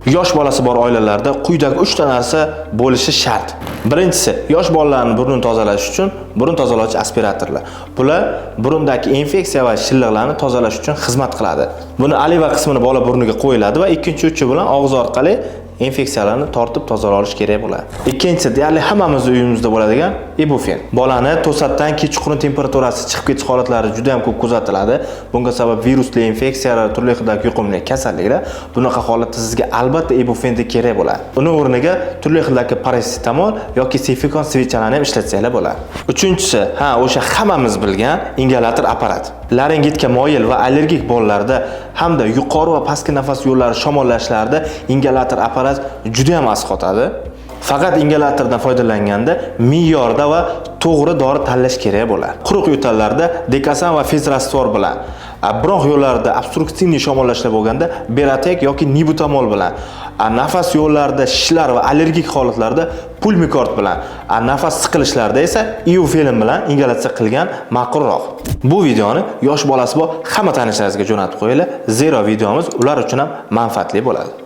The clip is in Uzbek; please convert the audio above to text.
Yosh bolasi bor oilalarda quyidagi 3 ta narsa bo'lishi shart. Birinchisi, yosh bolalarning burnini tozalash uchun burun tozalovchi aspiratorlar. Bular burundagi infeksiya va shilliqlarni tozalash uchun xizmat qiladi. Buni oliva qismini bola burniga qo'yiladi va ikkinchi uchi bilan og'iz orqali infeksiyalarni tortib tozalab olish kerak bo'ladi. Ikkinchisi, deyarli hammamizni uyimizda bo'ladigan ibufen. Bolani to'satdan kechqurun temperaturasi chiqib ketish holatlari juda ham ko'p kuzatiladi. Bunga sabab virusli infeksiyalar, turli xildagi yuqumli kasalliklar. Bunaqa holatda sizga albatta ibufen kerak bo'ladi. Uni o'rniga turli xildagi parasetamol yoki sefikon свеча larni ham ishlatsanglar bo'ladi. Uchinchisi, ha, o'sha hammamiz bilgan ingalyator apparat. Laringitga moyil va allergik bolalarda hamda yuqori va pastki nafas yo'llari shamollashlarida ingalyator apparat juda ham asqotadi. Faqat ingalyatordan foydalanganda me'yorda va to'g'ri dori tanlash kerak bo'ladi. Quruq yo'tallarda Dekasan va физраствор bilan, bronx yo'llarida обструктивный shamollashlar bo'lganda Beratek yoki Nibutamol bilan, nafas yo'llarida shishlar va allergik holatlarda Pulmikort bilan, nafas siqilishlarda esa Euphylline bilan ingalyatsiya qilgan ma'qulroq. Bu videoni yosh bolasi bor hamma tanishlaringizga jo'natib qo'yinglar, zero videomiz ular uchun ham manfaatli bo'ladi.